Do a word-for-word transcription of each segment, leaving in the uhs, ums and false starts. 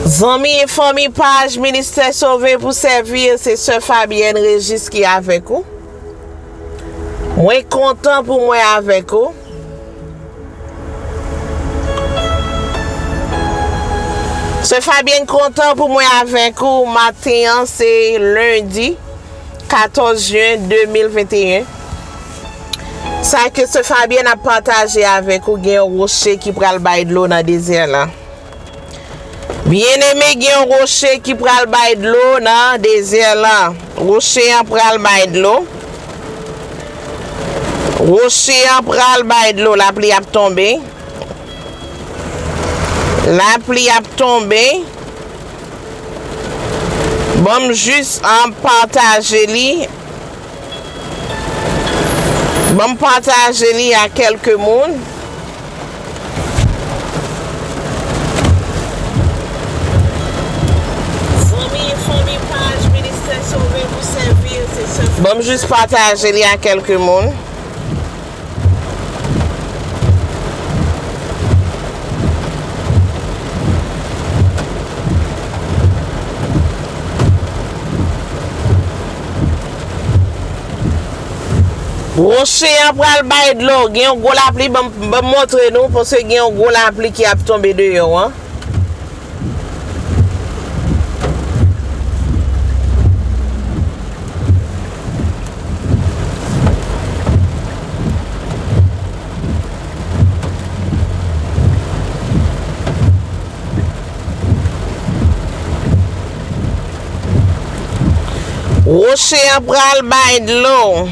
Zanmi e fanmi paj Ministè Sove pou Sèvi, se sè Fabyèn Régis ki avèk ou. Mwen kontan pou mwen avèk ou. Sè Fabyèn kontan pou mwen avèk ou. Maten an, se lendi katòz jen de mil venteyen. Sa ke sè Fabyèn ap pataje avèk ou, gen yon woche ki pral bay dlo nan dezè la. Byeneme, gen yon woche ki pral bay dlo nan dezè la. Woche an pral bay dlo. Woche an pral bay dlo, lapli ap tonbe. Lapli ap tonbe. Ban m jis, um, pataje li. Ban m pataje li a kèlke moun. Zanmi e fanmi paj Ministè Sove pou Sèvi, se sè. Ban m jis pataje li a kèlke moun. Woche an pral bay dlo. Gen yon gwo lapli, ban m, ban m montre nou, paske gen yon gwo lapli ki ap tonbe deyò an. Woche an pral bay dlo.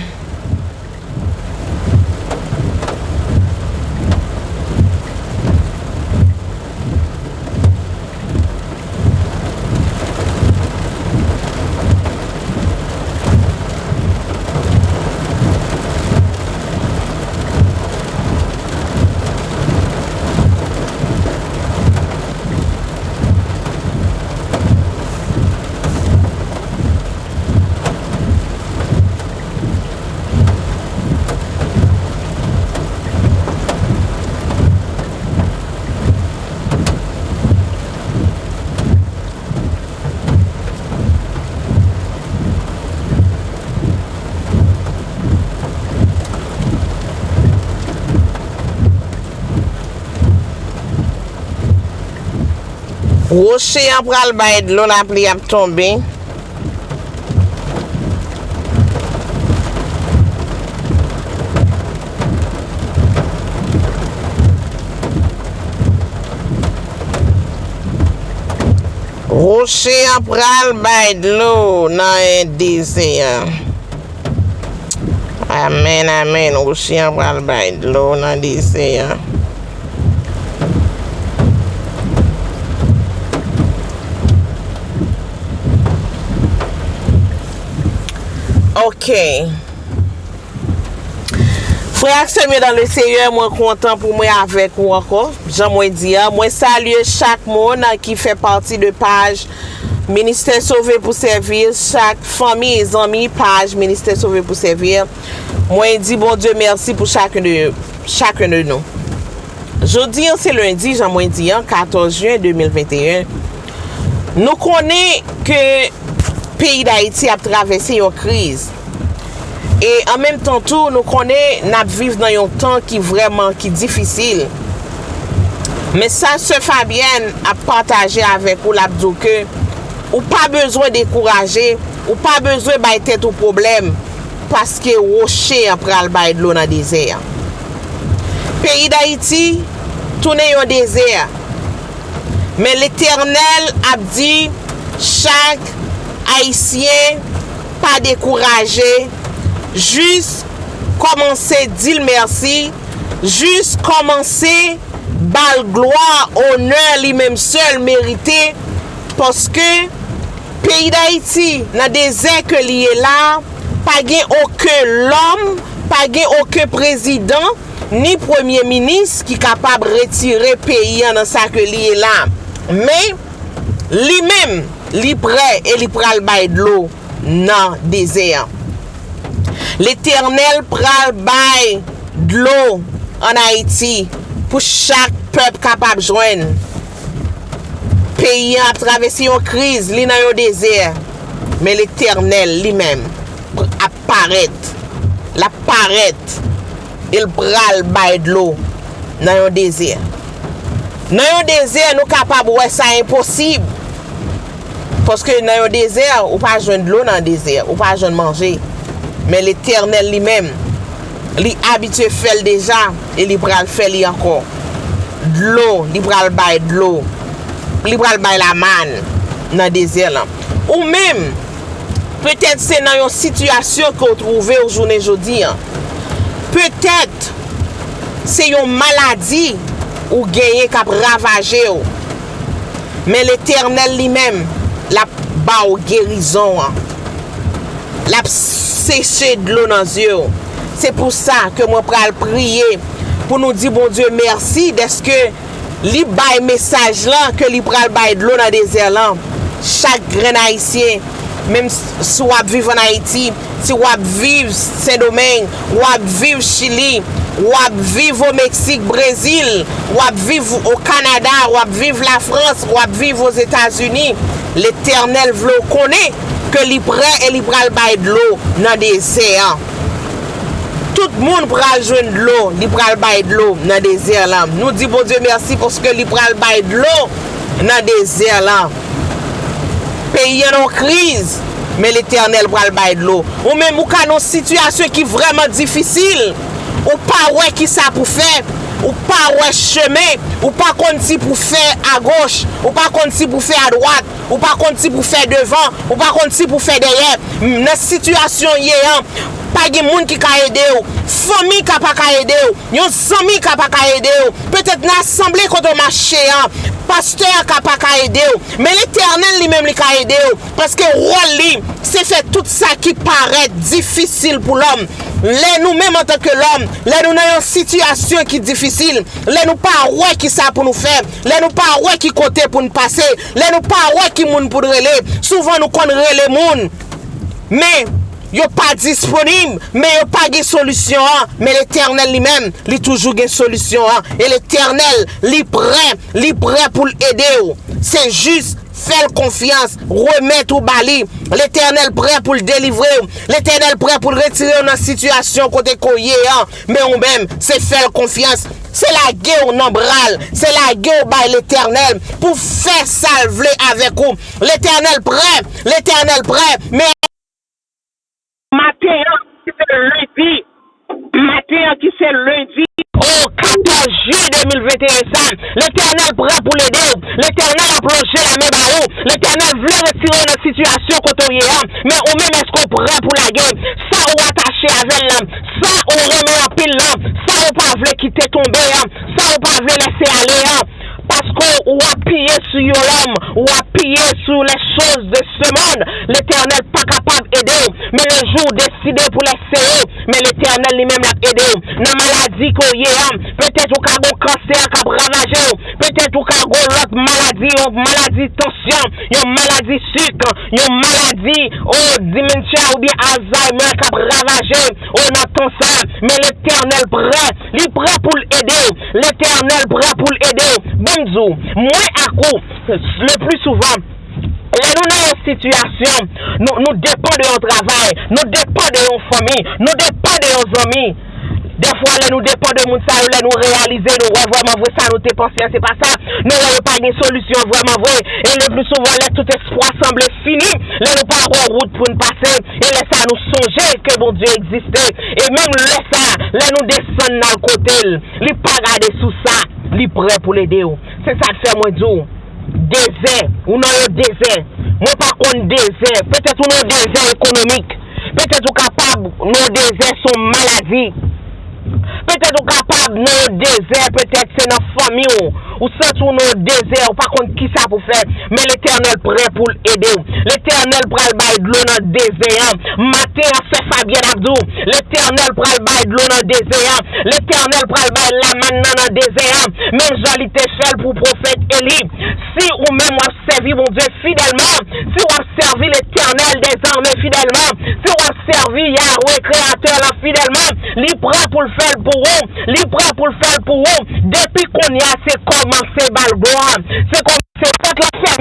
Woche an pral bay dlo, lapli ap tonbe. Woche an pral bay dlo nan dezè a. Amèn, amèn. Woche an pral bay dlo nan dezè a. Ok. Frè ak sè m yo dans le Seigneur, mwen kontan pou mwen avèk ou ankò. Jan mwen di a, mwen salye chak moun ki fè pati de paj Ministè Sove pou Sèvi, chak fanmi e zanmi paj Ministè Sove pou Sèvi. Mwen di Bondye mèsi pou chak de, chak de nou. Jodi an se lendi, jan mwen di an, katòz jen de mil venteyen. Nou konnen ke peyi Dayiti ap travèse yon kriz. E an menm tan tou, nou konnen n ap viv nan yon tan ki vrèman, ki difisil. Men sa sè Fabyèn ap pataje avèk ou, l ap di w ke ou pa bezwen dekouraje, ou pa bezwen bay tèt ou pwoblèm, paske woche an pral bay dlo nan dezè a. Peyi Dayiti tounen yon dezè. Men Letènèl ap di chak Ayisyen pa dekouraje, jis kòmanse di l mèsi, jis kòmanse ba l glwa, onè li menm sèl merite, paske peyi Dayiti, nan dezè ke li ye la, pa gen okenn lòm, pa gen okenn prezidan, ni premye minis ki kapab retire peyi an nan sa ke li ye la. Men, li menm, li prè e li pral bay dlo nan dezè an. Letènèl pral bay dlo ann Ayiti pou chak pèp kapab jwenn. Peyi an ap travèse yon kriz, li nan yon dezè. Men Letènèl li menm ap parèt. L ap parèt. E l pral bay dlo nan yon dezè. Nan yon dezè, nou kapab wè sa enposib. Paske nan yon dezè, ou pa jwenn dlo nan dezè, ou pa jwenn manje. Men Letènèl li menm, li abitye fè l deja e li pral fè li ankò. Dlo, li pral bay dlo. Li pral bay lamàn nan dezè lan. Ou menm, petèt se nan yon sitiyasyon ke w twouve w jounen jodi an. Petèt se yon maladi ou genyen k ap ravaje w. Men Letènèl li menm, l ap ba w gerizon an. L ap seche dlo nan zye w. Se pou sa ke mwen pral priye pou nou di Bondye mèsi dèske li bay mesaj lan ke li pral bay dlo nan dezè lan. Chak grenn Ayisyen, menm s- si w ap viv ann Ayiti, si w ap viv Sendomeng, w ap viv Chili, w ap viv o Meksik, Brezil, w ap viv o Kanada, w ap viv Lafrans, w ap viv Ozetazini, Letènèl vle w konnen ke li prè e li pral bay dlo nan dezè an. Tout moun pral jwenn dlo, li pral bay dlo nan dezè lan. Nou di Bondye mèsi paske li pral bay dlo nan dezè lan. Peyi an nan yon kriz, men Letènèl pral bay dlo. Ou menm ou ka nan yon sitiyasyon ki vrèman difisil. Ou pa wè kisa pou fè, ou pa wè chemen, ou pa konn si pou fè agoch, ou pa konn si pou fè adwat, ou pa konn si pou fè devan, ou pa konn si pou fè dèyè. Nan sitiyasyon w ye an, pa gen moun ki ka ede w. Fanmi ka pa ka ede w. Yon zanmi ka pa ka ede w. Petèt nan asanble kote w mache an, pastè a ka pa ka ede w. Men Letènèl li menm li ka ede w. Paske wòl li, se fè tout sa ki parèt difisil pou lòm. Lè nou menm antanke lòm, lè nou nan yon sitiyasyon ki difisil, lè nou pa wè kisa pou nou fè, lè nou pa wè ki kote pou n pase, lè nou pa wè ki moun pou n rele, souvan nou konn rele moun. Men yo pa disponib, men yo pa gen solisyon an. Men Letènèl li menm, li toujou gen solisyon an. E Letènèl, li prè, li prè pou l ede w. Se jis fè l konfyans, remèt ou ba li. Letènèl prè pou l delivre w. Letènèl prè pou l retire w nan sitiyasyon kote ke w ye an. Men ou menm, se fè l konfyans. Se lage w nan bra l. Se lage w bay Letènèl pou fè sa l vle avèk ou. Letènèl prè. Letènèl prè. Men maten an ki se lendi. Maten an ki se lendi. O katòz jen de mil venteyen sa, Letènèl prè pou l ede w. Letènèl ap lonje lamen ba ou. Letènèl vle retire w nan sitiyasyon kote w ye an. Men ou menm, èske w prè pou lage sa ou atache avè l lan, sa ou renmen anpil lan, sa ou pa vle kite tonbe an, sa ou pa vle lèse ale an? Paske w apiye sou yon lòm, w apiye sou les choses de ce monde. Letènèl pa kapab ede w. Men le jou w deside pou lèse yo, men Letènèl li menm l ap ede w. Nan maladi ke w ye an, petèt ou ka gon kansè k ap ravaje w. Petèt ou ka gon lòt maladi, yon maladi tansyon, yon maladi sik, yon maladi, o, dementia oubyen Alzheimer k ap ravaje w nan tan sa. Men Letènèl prè, li prè pou l ede w. Letènèl prè pou l ede w. Ban m di w, mwen ak ou, le pli souvan, lè nou nan yon sitiyasyon, nou, nou depann de yon travay, nou depann de yon fanmi, nou depann de yon zanmi. Dèfwa, lè nou depann de moun sa yo, lè nou reyalize, nou wè vrèman vre sa nou te panse an, se pa sa, nou wè yo pa gen solisyon vrèman vre. E le pli souvan, lè tout espwa sanble fini, lè nou pa wè wout pou n pase, e lè sa nou sonje ke Bondye egziste. E menm lè sa, lè nou desann n al kote l, li pa gade sou sa, li prè pou l ede w. Se sa k fè mwen di w, dezè, ou nan yon dezè. Mwen pa konn dezè. Petèt ou nan yon dezè ekonomik. Petèt ou kapab nan yon dezè, se yon maladi. Petèt ou kapab nan yon dezè, petèt se nan fanmi w. Ou santi w nan yon dezè, ou pa konn kisa pou fè. Men Letènèl prè pou l ede w. Letènèl pral bay dlo nan dezè an. Maten an, sè Fabyèn ap di w, Letènèl pral bay dlo nan dezè an. Letènèl pral bay lamàn nan nan dezè an. Menm jan li te fè l pou pwofèt Eli. Si ou menm w ap sèvi Bondye fidèlman, si w ap sèvi Letènèl dèzame fidèlman, si w ap sèvi Yahweh, Kreyatè lan fidèlman, li prè pou l fè l pou ou, li prè pou l fè l pou ou. Depi kounye a, se kòmanse ba l glwa. Se kòmanse fèt l ap fè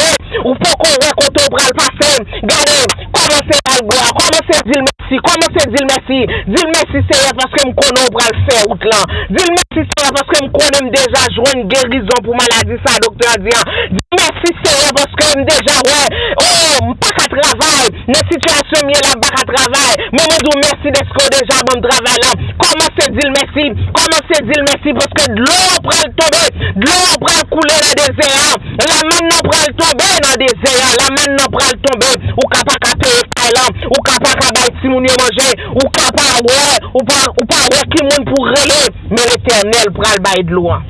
mèsi. Di l mèsi, Seyè, paske m konnen w pral fè wout lan. Di l mèsi, Seyè, paske m konnen m deja jwenn gerizon pou maladi sa, doktè a di an. Di l mèsi, Seyè, paske m deja wè, o, m pa ka travay. Nan sitiyasyon m ye la, m pa ka travay. Men mwen di w mèsi dèske w deja ban m travay la. Kòmanse di l mèsi. Kòmanse di l mèsi paske dlo an pral tonbe. Dlo an pral koule nan dezè a. Lamàn nan pral tonbe nan dezè a. Lamàn nan pral tonbe. Ou ka pa ka peye kay lan. Ou ka pa ka bay timoun yo manje. Ou ka pa wè. Ou pa, ou pa wè ki moun pou rele. Men Letènèl pral bay dlo an.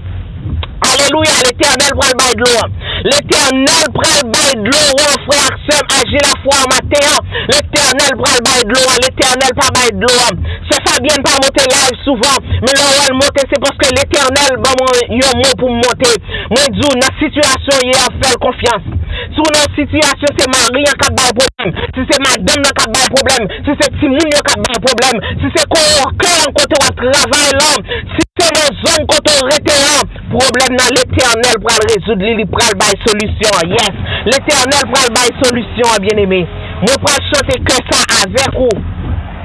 Alelouya, Letènèl pral bay dlo an. Letènèl pral bay dlo an, frè ak sè m, aji lafwa an maten an. Letènèl pral bay dlo an, Letènèl pa bay dlo an. Sè Fabyèn pa monte live souvan, men lè w wè l monte, se paske Letènèl ban mwen yon mo pou m monte. Mwen di w, nan sitiyasyon w ye a, fè l konfyans. Si w nan yon sitiyasyon, se mari an k ap bay pwoblèm, si se madanm nan k ap bay pwoblèm, si se timoun yo k ap bay pwoblèm, si se kowòkè an kote w ap travay lan, si se nan zòn kote w rete an, pwoblèm nan Letènèl pral rezoud li, li pral bay solisyon an. Yes, Letènèl pral bay solisyon an, byeneme. Mwen pral chante kè sa avèk ou.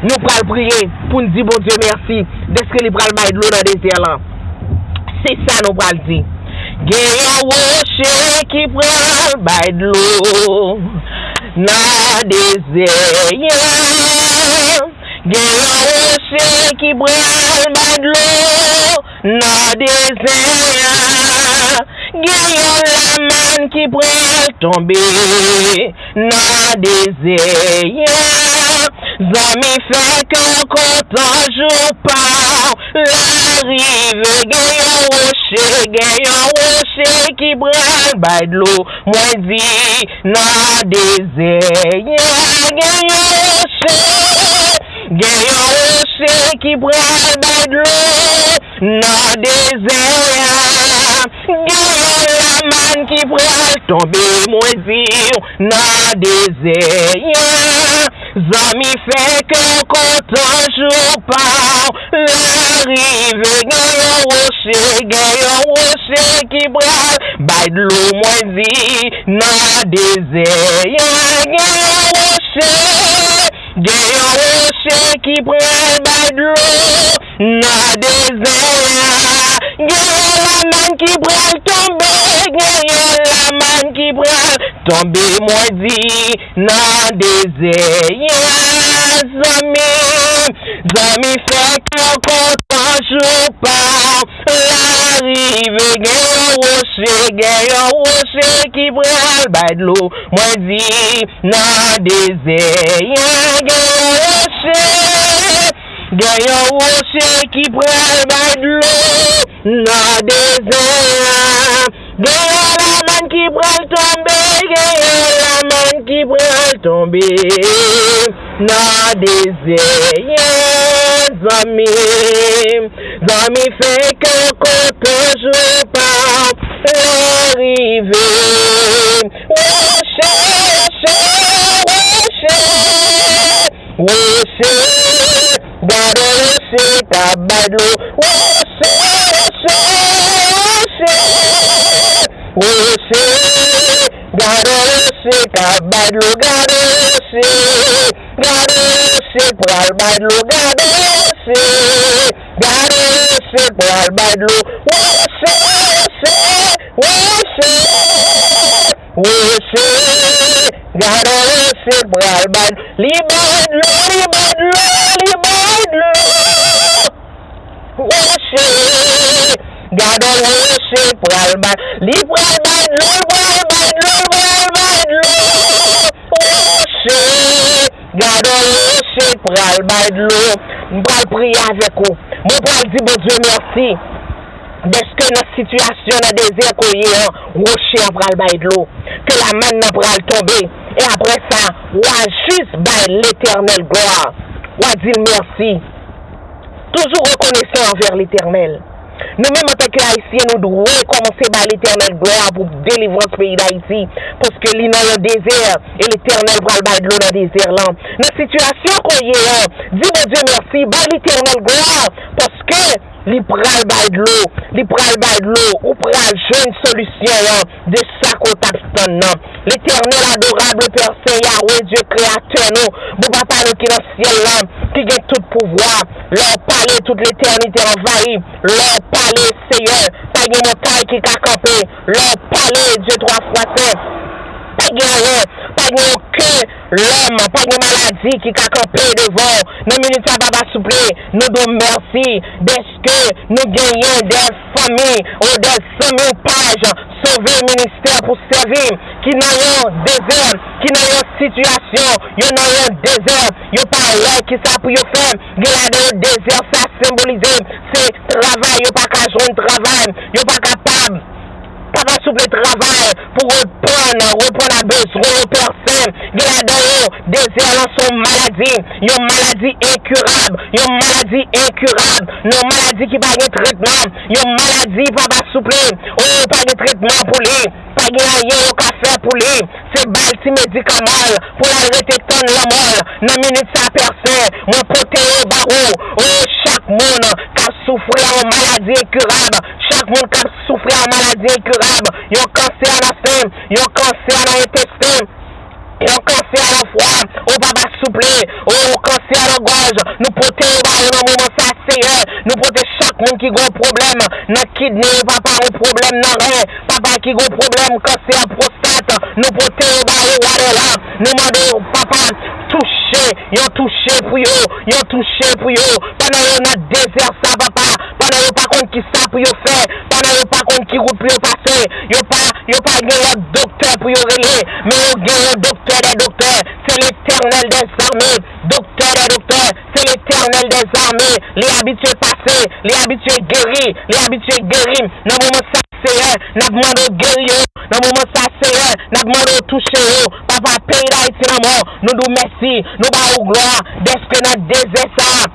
Nou pral priye pou n di Bondye mèsi dèske li pral bay dlo nan dezè lan. Se sa nou pral di. Gen yon woche ki pral bay dlo nan dezè a. Gen yon woche ki pral bay dlo nan dezè a. Gen yon lamàn ki pral tonbe nan dezè a. Zanmi, fè kè w kontan, jou pa w la rive. Gen yon woche, gen yon woche ki pral bay dlo. Mwen di, nan dezè a, gen yon woche, gen yon woche ki pral bay dlo. Nan dezè a, gen yon lamàn ki pral tonbe, mwen di w, nan dezè a. Zanmi, fè kè w kontan, jou pa w la rive. Gen yon woche, gen yon woche ki pral bay dlo, mwen di, nan dezè a. Gen yon woche, gen yon woche ki pral bay dlo nan dezè a. Gen yon lamàn ki pral tonbe, gen yon lamàn ki pral tonbe, mwen di, nan dezè a. Zanmi, zanmi, fè kè w kontan, jou pa w la rive. Gen yon woche, gen yon woche ki pral bay dlo, mwen di, nan dezè a. Gen yon woche, gen yon woche ki pral bay dlo nan dezè a. Gen yon lamàn ki pral tonbe, gen yon lamàn ki pral tonbe nan dezè a. Zanmi, zanmi, fè kè w kontan, jou pa w la rive. Woche, woche, woche, woche, gade woche k ap bay dlo. Woche, woche, woche, woche, gade woche k ap bay dlo. Gade woche, gade woche k pral bay dlo. Gade woche, gade woche k pral bay dlo. Woche, woche, woche, woche, gade woche k pral bay dlo. Li bay dlo, li bay dlo, li bay dlo. Woche, gade woche k pral bay. Li pral bay dlo, li pral bay dlo, li pral bay dlo. Woche, gade woche k pral bay dlo. M pral priye avèk ou. Mwen pral di Bondye mèsi dèske nan sitiyasyon nan dezè ke w ye an, woche an pral bay dlo. Ke lamàn nan pral tonbe. E apre sa, w a jis bay Letènèl glwa. W a di l mèsi. Toujou rekonesan anvè Letènèl. Nou menm antanke Ayisyen, nou dwe kòmanse bay Letènèl glwa pou delivrans peyi Dayiti, paske li nan yon dezè, e Letènèl pral bay dlo nan dezè lan. Nan sitiyasyon ke w ye an, di Bondye mèsi, bay Letènèl glwa, paske li pral bay dlo, li pral bay dlo, ou pral jwenn solisyon an de sa ke w t ap tann nan. Letènèl adorab, Pè Sen, Yahweh, Dye kreyatè nou, bon Papa nou ki nan syèl la, ki gen tout pouvwa. Lè w pale, tout letènite anvayi. Lè w pale, Seyè, pa gen montay ki ka kanpe. Lè w pale, Dye twa fwa sen, pa gen anyen, pa gen okenn lòm, pa gen maladi ki ka kanpe devan w. Nan minit sa, Papa, souple, nou di w mèsi dèske nou genyen de fanmi ou de zanmi paj Sove Ministè pou sèvi ki nan yon dezè, ki nan yon sitiyasyon, yo nan yon dezè, yo pa wè kisa pou yo fè. Gen ladan yo dezè sa senbolize se travay, yo pa ka jwenn travay, yo pa kapab. Papa, souple, travay pou reprann, reprann a bezwen yo, Pè Sen. Gen ladan yo dezè lan se yon maladi, yon maladi enkirab, yon maladi enkirab, yon maladi ki pa gen tretman, yon maladi, Papa, souple, o, pa gen tretman pou li, pa gen anyen yo ka fè pou li. Se ba l ti medikaman l pou l al rete tann lanmò l. Nan minit sa, Pè Sen, mwen pote yo ba ou. O, chak moun k ap soufri a yon maladi enkirab, chak moun k ap soufri a yon maladi enkirab, yon kansè nan sen, yon kansè nan entesten, yon kansè nan fwa, o Papa, souple, o kansè nan gòj, nou pote yo ba ou nan moman sa, Seyè. Nou pote chak moun ki gen yon pwoblèm nan kidney yo, Papa, yon pwoblèm nan ren, Papa, ki gen yon pwoblèm kansè pwostat, nou pote yo ba ou, Wadè la. Nou mande w, Papa, touche, yon touche pou yo, yon touche pou yo. Pandan yo nan dezè sa, Papa, pandan yo pa konn kisa pou yo fè, pandan yo pa konn ki wout pou yo pase, yo pa, yo pa gen lòt doktè pou yo rele, men yo gen yon doktè dè doktè, se Letènèl dèzame, doktè dè doktè, se Letènèl dèzame. Li abitye pase, li abitye geri, li abitye geri. Nan moman sa, Seyè, n ap mande w geri yo. Nan moman sa, Seyè, n ap mande w touche yo. Papa, peyi Dayiti nan men w, nou di w mèsi, nou ba ou glwa dèske nan dezè sa a,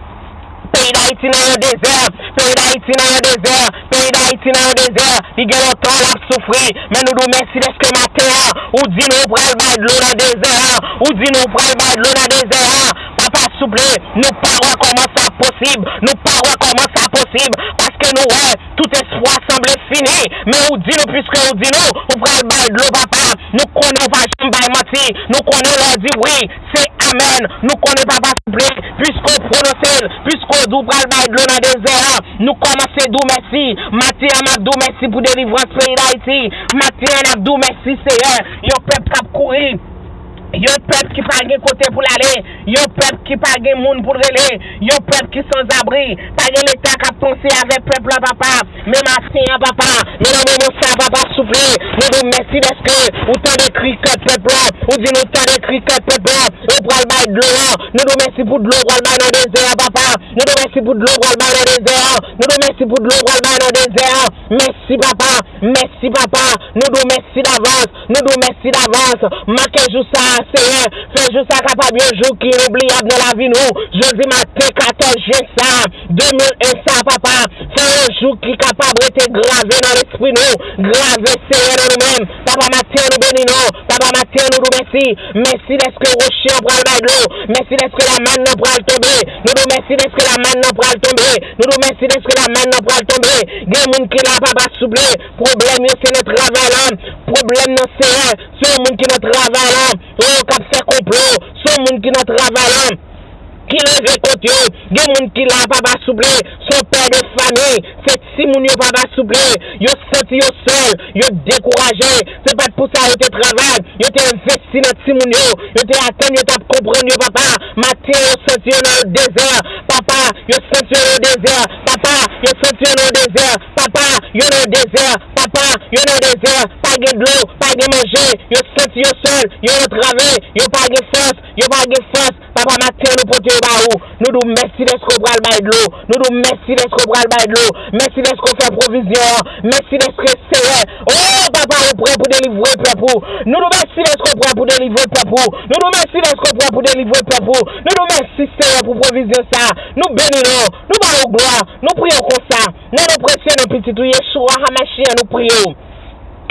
peyi Dayiti nan yon dezè, peyi Dayiti nan yon dezè, peyi Dayiti nan yon dezè. Li gen lontan l ap soufri, men nou di w mèsi dèske maten an, ou di nou ou pral bay dlo nan dezè an, ou di nou ou pral bay dlo nan dezè an. Papa, souple, nou pa wè kòman sa posib, nou pa wè kòman sa posib, paske nou wè tout espwa sanble fini, men ou di nou, piske ou di nou ou pral bay dlo, Papa, nou konnen ou pa janm bay manti, nou konnen lè w di wi, se amèn. Nou konnen, Papa, souple, piske w pwononse l, piske w di w pral bay dlo nan dezè a, nou kòmanse di w mèsi. Maten an, m ap di w mèsi pou delivrans peyi Dayiti. Maten an, n ap di w mèsi, Seyè. Yon pèp k ap kouri, yon pèp ki pa gen kote pou l ale, yon pèp ki pa gen moun pou l rele, yon pèp ki sanzabri. Pa gen Leta k ap panse avèk pèp la, Papa. Men maten an, Papa, men nan moman sa, Papa, souple, nou di w mèsi dèske ou tande kri kè pèp la. Ou di nou tande kri kè pèp la. Ou pral bay dlo an. Nou di w mèsi pou dlo ou pral bay nan dezè an, Papa. Nou di w mèsi pou dlo ou pral bay nan dezè an. Nou di w mèsi pou dlo ou pral bay nan dezè an. Mèsi, Papa. Mèsi, Papa. Nou di w mèsi davans. Nou di w mèsi davans. Make jou sa a, Seyè. Fè jou sa a kapab yon jou ki inoubliyab nan lavi nou. Jodi maten katòz jen sa a, de mil en sa a, Papa, fè yon jou ki kapab rete grave nan lespri nou, grave, Seyè, nan nou menm. Papa, maten an, nou beni non w. Papa, maten an, nou di w mèsi. Mèsi dèske woche an pral bay dlo. Mèsi dèske lamàn nan pral tonbe. Nou di w mèsi dèske lamàn nan pral tonbe. Nou di w mèsi dèske lamàn nan pral tonbe. Gen moun ki la, Papa, souple, pwoblèm yo se nan travay la. Pwoblèm nan, Seyè, se yon moun ki nan travay la, o, k ap fè konplo, se yon moun ki nan travay la, ki leve kont yo. Gen moun ki la, Papa, souple, se yon pè de fanmi, se timoun yo, Papa, souple, yo santi yo sèl, yo dekouraje. Se pa t pou sa yo te travay, yo te envesti nan timoun yo, yo te atann yo t ap konprann yo, Papa. Maten yo santi yo nan yon dezè, Papa, yo santi yo nan yon dezè, Papa, yo santi yo nan yon dezè, Papa, yo nan yon dezè, Papa, yo nan yon dezè, pa gen dlo, pa gen manje, yo santi yo sèl, yo antrave, yo pa gen fòs, yo pa gen fòs. Papa, maten an, nou pote yo ba ou. Nou di w mèsi dèske w pral bay dlo. Nou di w mèsi dèske w pral bay dlo. Mèsi dèske w fè pwovizyon an. Mèsi dèske, Seyè, o, Papa, ou prè pou delivre pèp ou. Nou di w mèsi dèske w prè pou delivre pèp ou. Nou di w mèsi dèske w prè pou delivre pèp ou. Nou di w mèsi, Seyè, pou pwovizyon sa a. Nou beni non w. Nou ba ou glwa. Nou priye w konsa. Nan non presye nan Pitit ou, Yeshua Hamashiach, nou priye w.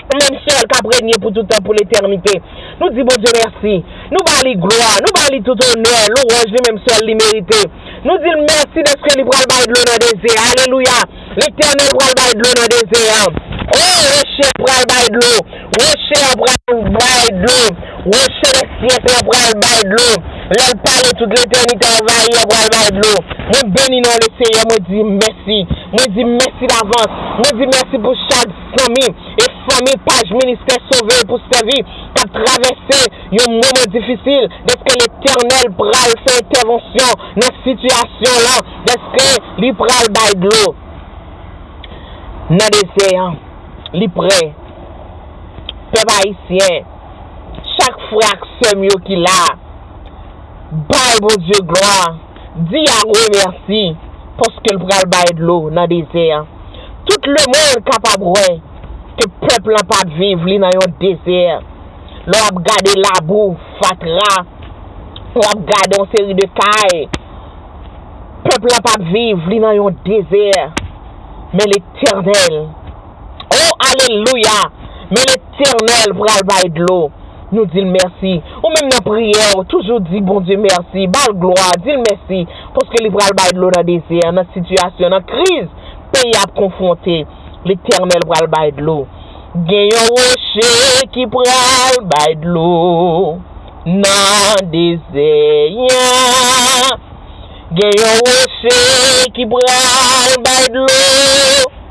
Ou menm sèl k ap renye pou tout tan, pou letènite. Nou di Bondye mèsi. Nou ba li glwa. Nou ba li tout onè, lwanj li menm sèl li merite. Nou di l mèsi dèske li pral bay dlo nan dezè a. Alelouya. Letènèl pral bay dlo nan dezè a. O, woche a pral bay dlo. Woche a pral bay dlo. Woche de syèk la pral bay dlo. Lè l pale, tout letènite anvayi an pral bay dlo. Mwen beni non le Seyè, mwen di mèsi. Mwen di mèsi davans. Mwen di mèsi pou chak zanmi e fanmi paj Ministè Sove pou Sèvi k ap travèse yon moman difisil, dèske Letènèl pral fè entèvansyon nan sitiyasyon lan, dèske li pral bay dlo nan dezè an. Li prè. Pèp ayisyen, chak frè ak sè m yo ki la, bay Bondye glwa, di Yahweh mèsi, paske l pral bay dlo nan dezè an. Tout lemonn kapab wè ke pèp lan p ap viv li nan yon dezè. Lè w ap gade labou, fatra, w ap gade yon seri de kay, pèp lan p ap viv li nan yon dezè. Men Letènèl, o alelouya! Men Letènèl pral bay dlo. Nou di l mèsi. Ou menm nan priyè w, toujou di Bondye mèsi, ba l glwa, di l mèsi, paske li pral bay dlo nan dezè, nan sitiyasyon, nan kriz peyi a ap konfwonte. Letènèl pral bay dlo. Gen yon woche ki pral bay dlo nan dezè an. Gen yon woche ki pral bay dlo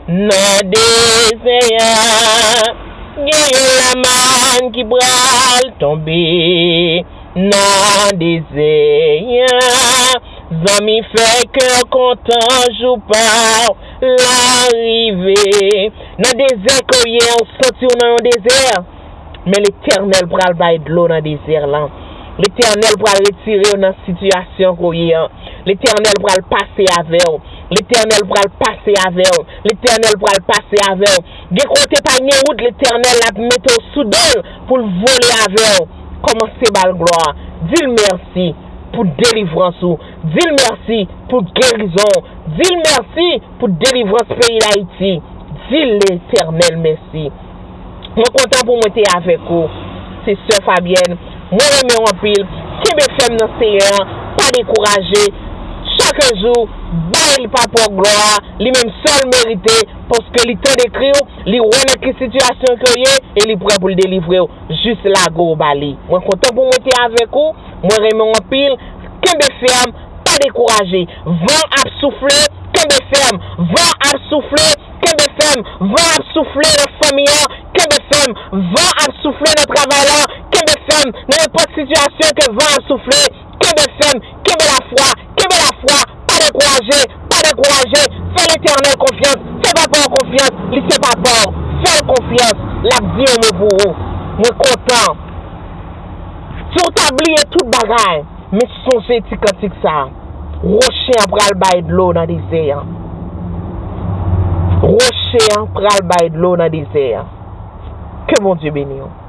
nan dezè an. Gen yon lamàn ki pral tonbe nan dezè an. Zanmi, fè kè w kontan, jou pa w la rive. Nan dezè ke w ye, ou santi w nan yon dezè. Men Letènèl pral bay dlo nan dezè lan. Letènèl pral retire w nan sitiyasyon ke w ye an. Letènèl pral pase avè w. Letènèl pral pase avè w. Letènèl pral pase avè w. Gen kote pa gen wout, Letènèl ap mete w sou do l pou l vole avè w. Kòmanse ba l glwa. Di l mèsi pou delivrans ou. Di l mèsi pou gerizon w. Di l mèsi pou delivrans peyi Dayiti. Di Letènèl mèsi. Mwen kontan pou mwen te avèk ou. Se sè Fabyèn. Mwen renmen w anpil. Kenbe fèm nan Seyè a. Pa dekouraje. Chak jou, bay li papa w glwa. Li menm sèl merite, paske li tande kri w, li wè nan ki sitiyasyon ke w ye, e li prè pou l delivre w. Jis lage w ba li. Mwen kontan pou mwen te avèk ou. Mwen renmen w anpil. Kenbe fèm, pa dekouraje. Van ap soufle, kenbe fèm. Van ap soufle, kenbe fèm. Van ap soufle nan fanmi an, kenbe fèm. Van ap soufle nan travay la, kenbe fèm. Nan nenpòt sitiyasyon ke van ap soufle, kenbe fèm, kenbe lafwa, kenbe lafwa, pa dekouraje, pa dekouraje. Fè Letènèl konfyans, fè papa w konfyans, li se papa w. Fè l konfyans, l ap di yon mo pou ou. Mwen kontan. Si w ta bliye tout bagay, men sonje ti kantik sa a. Woche an pral bay dlo nan dezè an. Woche an pral bay dlo nan dezè an. Ke Bondye beni w.